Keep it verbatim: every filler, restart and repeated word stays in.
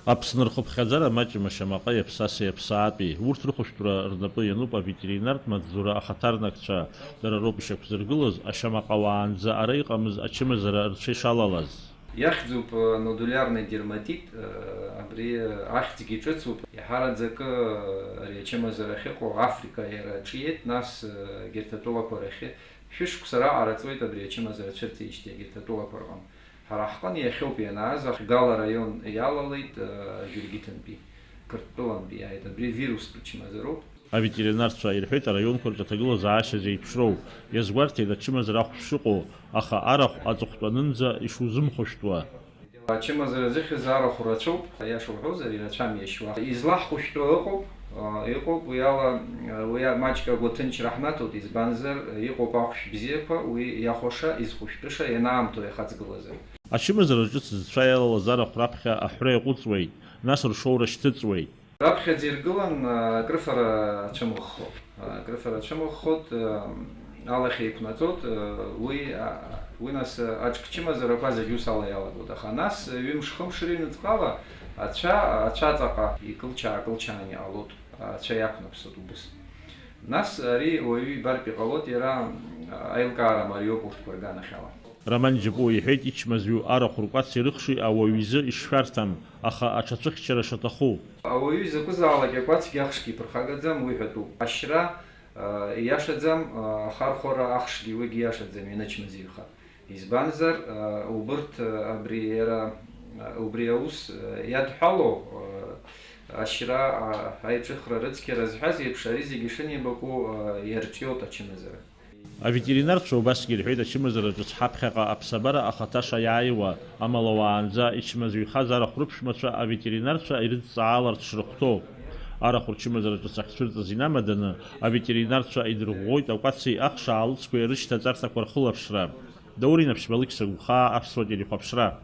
Аԥсны рхыԥхьаӡара маҷым ашьамаҟеи аԥсасеи аԥсаатәи. Урҭ рыхәышәтәра рнапы иануп аветеринартә маҵзура ахаҭарнакцәа. Дара роуп ишьақәзыргылаз, ашьамаҟа уаанӡа ара иҟамыз ачымазара рцәа ишалалаз. Иахьӡуп, э, нодулиарный дерматит, э, абри, э, ахьӡгьы ҿыцуп. Иаҳараӡакы, э, ари ачымазара ахьыҟоу Африка иара аҿиеит, нас, э, егьырҭ атәылақәа рахьы шәышықәса раҟара ҵуеит абри ачымазара цәырҵижьҭеи егьырҭ атәылақәа рҟны. Ҳара ҳҟны иахьоуп ианааз, Гала араион иалалеит, э, Џьыргьыҭынтәи, Қырҭтәылантәи иааит. Абри вирустә чымазароуп. Аветеринарцәа ирҳәеит, араионқәа рҿы аҭагылазаашьа зеиԥшроу. Иазгәарҭеит ачымазара ахә шыҟоу, аха арахә аҵыхәтәанынӡа ишузымхәышәтәуа. Ачымазара зыхьыз арахә рацәоуп, аиаша уҳәозар, ирацәам иашьуа. Излаҳхәышәтәу ыҟоуп, а, иҟоуп, уи ала, а, уи маҷк агәаҭынчра ҳнаҭоит, избанзар, иҟоуп ахәшә бзиақәа, уи иахәаша, изхәышәтәыша ианаамҭоу иахаҵгылазар. Ачымазара ҿыц зцәа иалалаз арахә раԥхьа аҳәра иаҟәыҵуеит, нас ршоура шьҭыҵуеит. Раԥхьаӡа иргылан, а, акрыфара ацәымыӷхо. А, акрыфара ацәымыӷхот, а, алахь еиқәнаҵот, а, уи, а, уи нас, а, аҿкчымазарақәа зегь ус ала иалагот. Аха нас, а, ҩымш-хымш рыҩныҵҟала ацәа, ацәаҵаҟа икылчаа-кылчаан иҟалот, а, ацәа иақәнаԥсот убыс. Нас ари уаҩы ибартә иҟалот, иара, а, аилкаара мариоуп урҭқәа рганахьала. Роман Џьапуа иҳәеит, ичмазаҩу арахә ркәаци рыхши ауаҩ изы ишшәарҭам, аха аҽацәыхьчара шаҭаху. Ауаҩы изакәызаалак акәацгьы ахшгьы иԥырхагаӡам, уи ҳәатәуп. Ашьра, а, ииашаӡам, а, ахархәара ахшгьы уигьы ииашаӡам, ианычмазаҩха. Избанзар, а, убырҭ, а, абри иара, а, убри аус, а, иадҳәалоу, а, ашьра, а, аиҿыхра рыцқьара зҳәаз еиԥш, ари зегьы шынеибаку, а, иарҿиоит ачымазара. Аветеринарцәа убасгьы ирҳәеит, ачымазара ҿыц ҳаԥхьаҟа аԥсабара ахаҭа шаиааиуа, амала уаанӡа ичмазаҩхаз арахә рыԥшәмацәа аветеринарцәа ирыдҵааларц шрыхәҭоу. Арахә рчымазара ҿыц ахьцәырҵыз инамаданы, аветеринарцәа идырӷәӷәоит акәаци ахши аалыҵқәеи рышьҭаҵарҭақәа рхылаԥшра. Даур Инаԥшьба, Алықьса Гәхаа, Аԥсуа телехәаԥшра.